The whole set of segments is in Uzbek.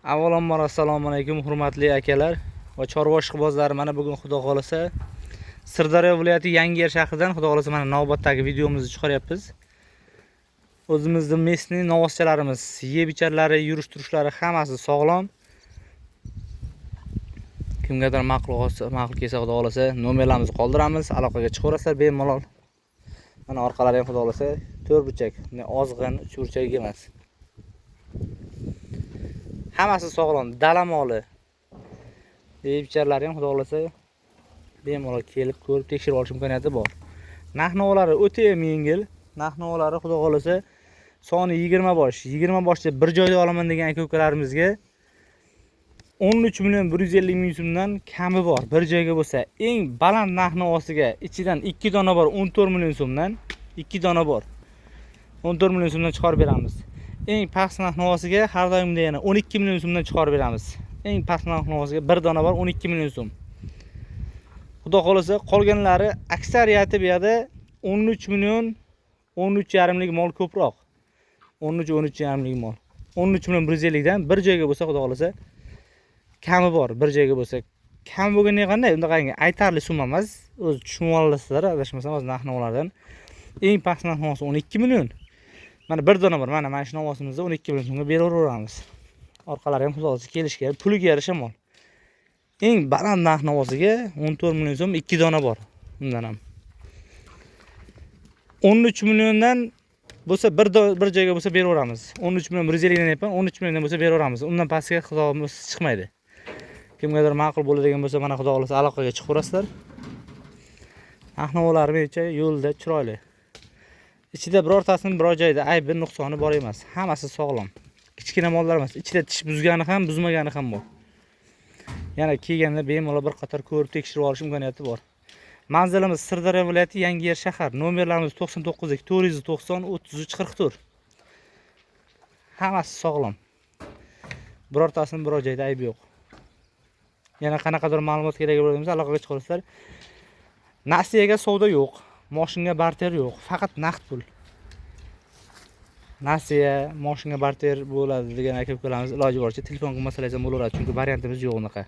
Avvalambor assalomu alaykum, hurmatli akalar va chorva ishqibozlari. Mana bugun, xudo xohlasa, Sirdaryo viloyati Yangiyer shahridan, xudo xohlasa, mana navbatdagi videomizni chiqaryapmiz. O'zimizni местный novvoschalarimiz, yeb icharlari, yurish turishlari hammasi sog'lom. Kimgadir ma'qul bo'lsa, ma'qul kelsa, xudo xohlasa, nomerlarimizni qoldiramiz, aloqaga chiqaverasizlar bemalol. Mana orqalari ham, xudo xohlasa, to'rt burchak, ozg'in uch burchak emas. Hammasi sog'lom, dala moli. Yeb icharlari ham, xudo xohlasa, bemalol kelib ko'rib, tekshirib olish imkoniyati bor. Narx navolari o'ta ham yengil. Narx navolari, xudo xohlasa, soni 20 bosh. 20 boshda bir joyda olaman degan aka ukalarimizga 13 million 150 ming so'mdan kami bor. Bir joyga bo'lsa, eng baland narx navosiga ichidan 2 dona bor, 14 million so'mdan 2 dona bor. 14 million so'mdan chiqarib beramiz. Eng past narx navosiga har doimgidek yana 12 million so'mdan chiqarib beramiz. Eng past narx navosiga bir dona bor, 12 million so'm. Xudo xohlasa, qolganlari aksariyati bu yerda 13 million, 13 yarimlik mol ko'proq. 13, 13 yarimlik mol. 13 million 150 dan bir joyga bo'lsa, xudo xohlasa, kami bor, bir joyga bo'lsa. Kam bo'lganda qanday? Unda qarang, aytarli summa emas. O'zi tushunib olasizlar, adashmasam, hozir narx navolardan. Eng past narx navosi 12 million. Mana bir dona bor. Mana shu navosimizni 12 million so'mga beraveramiz. Orqalari ham, xudo xohlasa, kelishgan, puliga yarasha mol. Eng baland narx navosiga 14 million so'm, 2 dona bor. Undan ham. 13 milliondan bo'lsa, bir joyga bo'lsa beraveramiz. 13 million 150 dan aytman, 13 milliondan bo'lsa beraveramiz. Undan pastga xudomiz chiqmaydi. Kimgadir ma'qul bo'ladigan bo'lsa, mana, xudo xohlasa, aloqaga chiqaverasizlar. Narx navolari menimcha yo'lda chiroyli. Ichida birortasinin biror joyda aybi, nuqsoni bor emas. Hammasi sog'lom. Kichkina mollar emas. Ichida tish buzgani ham, buzmagani ham bor. Yana kelganda bemalol bir qator ko'rib, tekshirib olish imkoniyati bor. Manzilimiz Sirdaryo viloyati, Yangiyer shahar. Nomerlarimiz 99 490 33 44. Hammasi sog'lom. Birortasinin biror joyda aybi yo'q. Yana qanaqadir ma'lumot kerak bo'lsa, aloqaga chiqaverasizlar. Nasiyaga savdo yo'q, moshinga barter yo'q, faqat naqd pul. Nasiya, moshinga barter bo'ladi degan aka ukalarimiz iloji boricha telefon qilmasalar ham bo'laveradi, chunki variantimiz yo'q unaqa.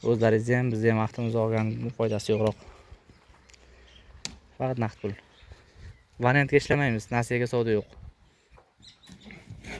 O'zlaringizni ham, bizni ham vaqtimizni olgan foydasi yo'qroq. Faqat naqd pul. Variantga ishlamaymiz, nasiyaga savdo yo'q.